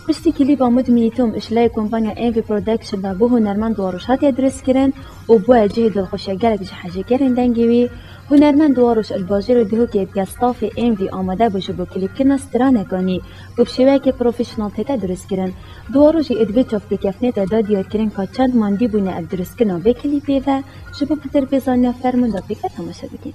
Piştî klîba Mudminî Tom ji layê kompanya Envy Production ve bo hunermend Duwaroş hatiye dirustkirin û bûye cihê dilxweşiya gelek ji hejêkerên dengê wî, hunermend Duwaroş li bajarê Duhokê bi stafê Envy amade bû ji bo klîpkirina stranekanî ku bi şêweyekê profesyonal tête dirustkirin. Duwaroş jî di vê çavpêkeftinê de da diyarkirin ka çend mandî bûne ev dirustkirina vê klîpê ve ji bo pitir pêzaniya fermûnda pêkve temaşe bikîn.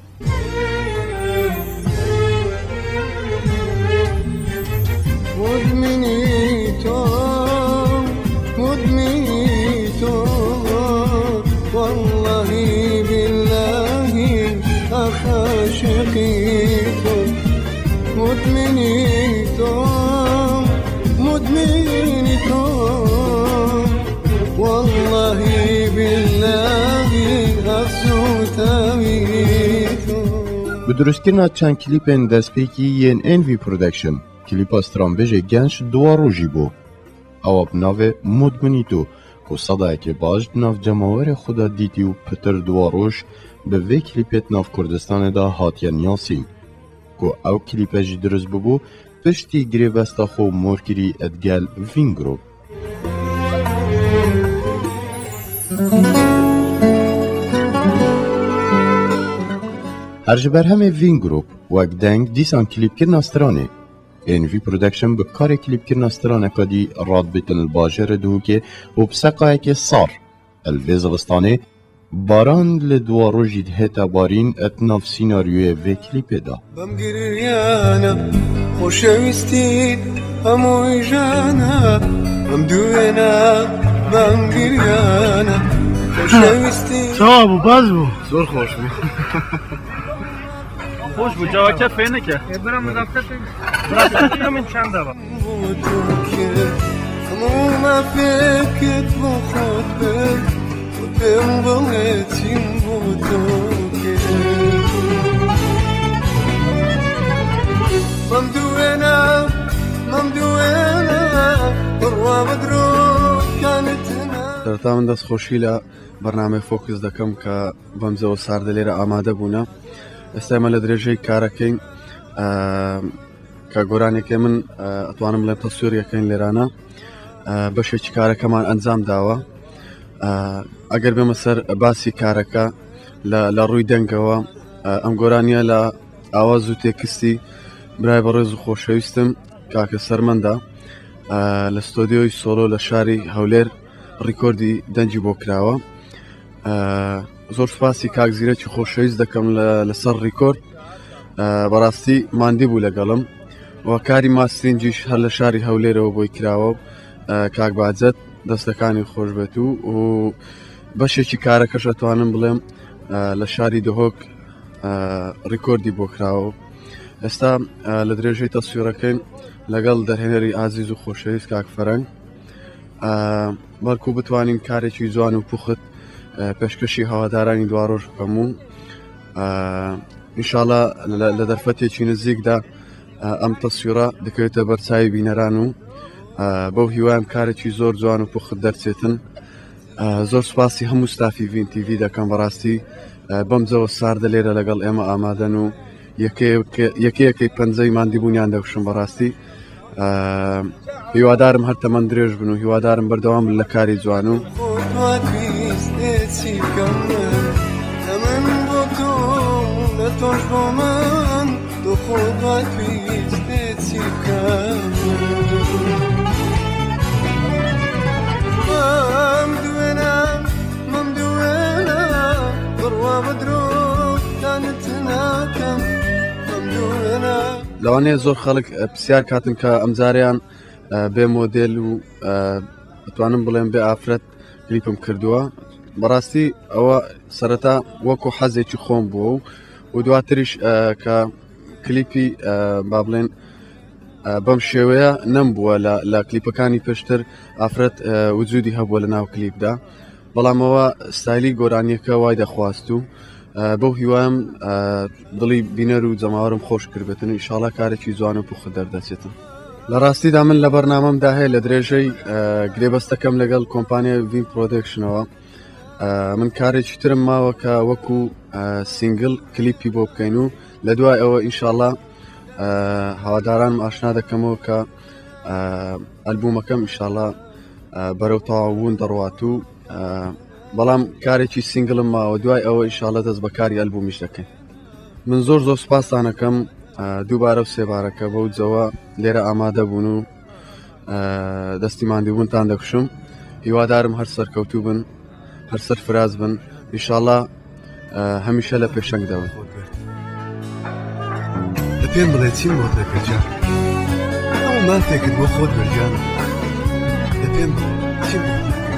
Bi dirustkirina çend klîpên destpêkî yên Envy Production, klîpa stranbêjê genc Duwarojî bû. Ew bi navê Mudminîto ku sedayekê baş di nav cemawerê xwe de dîtî û pitir Duwaroj bi vê klîpê di nav Kurdistanê de hatiye niyasîn. Ku ew klîpe jî dirust bûbû piştî girêbesta xwe morkirî digel Vîn Group. Her ji berhemê Vîn Group wek deng dîsan klîpkirina stranê. NV Production bi karê klîpkirina straneka dî radibîtin li bajarê Duhokê û bi seqayekê sar li vê zivistanê baran li duwarojî dihête barîn di nav sînaryoyê vê klîpê de. بەم گریانە خۆشەویستی هەمووی ژانە بەم دوێنە بەم گریانە خۆشەویستی چاوا بوو باش بوو زۆر خۆش بوو. خۆش بوو جاوەکە فێنکە من چەندەوە بۆ تۆ کێ هەموو مافێکت بۆ خۆت برد خۆت پێم بڵێ چیم بۆ تۆ کرد مەمدوێنە مەمدوێنە بڕوا بە درۆکانت نا سەرەتا من دەستخۆشی لە بەرنامەی فۆکس دەکەم کە بەم زەوە ساردە لێرە ئامادە بوونە. ئێستا ئێمە لە درێژەی کارەکەین کە گۆرانێکێ من ئەتوانم بڵێم تەسویریەکەین لێرانە بەشێکی کارەکەمان ئەنجام داوە. ئەگەر بێمە سەر باسی کارەکە لە ڕووی دەنگەوە ئەم گۆرانیە لە ئاواز و تێکستی برای بەڕێز و خۆشەویستم کاکە سەرمەندە لە ستۆدیۆی سۆلۆ لە شاری هەولێر ڕیکۆردی دەنگی بۆ کراوە. زۆر سوپاسی کاک زیرەکی خۆشەویست دەکەم لەسەر ڕیکۆرد، بەڕاستی ماندی بوو لەگەڵم و کاری ماسترینگیش هەر لە شاری هەولێرەوە بۆی کراوە و کاک باجەت دەستەکانی خۆش بێت و بەشێکی کارەکەش ئەتوانم بڵێم لە شاری دهۆک ڕیکۆردی بۆ کراوە. ئێستا لە درێژەی تەسویرەکەین لەگەڵ دەرهێنەری ئازیز و خۆشەویست کاک فەرەنگ، بەڵکو بتوانین کارێکی جوان و پوخت پێشکەشی هەوادارانی دواڕۆژ بکەم و ئینشاڵا لە دەرفەتێکی نزیکدا ئەم تەسویرە دەکەوێتە بەرچاوی بینەران و بەو هیوایم کارێکی زۆر جوان و پوخت دەرچێتن. زۆر سوپاسی هەموو ستافی ڤین تیڤی دەکەم، بەڕاستی بەم جەوە ساردە لێرە لەگەڵ ئێمە ئامادەن و یەکەیەکەی پەنجەی ماندیبوونیان دەکوشم. بەڕاستی هیوادارم هەر تەمەند درێژ بن و هیوادارم بەردەوام بن لە کاری جوان و تۆش بۆ من تۆ خۆت ویستێ چی بکەم مەمدوێنە مەمدوێنە بڕوا بە درۆکانت ناکەم مەمدوێنە. لەوانەیە زۆر خەڵک پرسیار کاتن کە ئەمجاریان بێ مۆدێل و ئەتوانم بڵێم بێ ئافرەت کلیپم کردووە. بەڕاستی ئەوە سەرەتا وەکو حەزێکی خۆم بووە و دواتریش کە کلیپی با بڵێن بەم شێوەیە نەمبووە لە کلیپەکانی پێشتر ئافرەت وجودی هەبووە لە ناو کلیپدا، بەڵامەوە ستایلی گۆرانیەکە وای دەخواست و بەو هیوایم دڵی بینەر و جەماوەرم خۆش کردبێتن. ئینشاڵا کارێکی جوان و پوخت دەردەچێتن. لە ڕاستیدا من لە بەرنامەمدا هەیە لە درێژەی گرێبەستەکەم لەگەڵ کۆمپانیای ڤین پرۆدەکشنەوە من کارێکی ترم ماوە کە وەکو سینگل کلیپی بۆ بکەین و لە دوای ئەوە ئینشاڵا هەوادارانم ئاشنا دەکەمەوە کە ئەلبوومەکەم ئیشاڵە بەرەو تەواوبوون دەڕوات و بەڵام کارێکی single م ماوە، دوای ئەوە ئیشاڵە دەست بە کاری ئەلبوومیش دەکەین. من زۆر زۆر سپاستانەکەم دووبارە و سێبارەکە بەو جەوە لێرە ئامادە بوون و دەستی ماندووبوونتان دەکوشم. هیوادارم هەر سەرکەوتوو بن، هەر سەرفراز بن، ئیشاڵا هەمیشە لە پێشەنگ دەبن. دە پێم بڵێ چیم بۆت نەکرد جان، هەموو مافێکت بۆ خۆت برد جان، دە پێم بڵێ چیم بۆت نەکرد.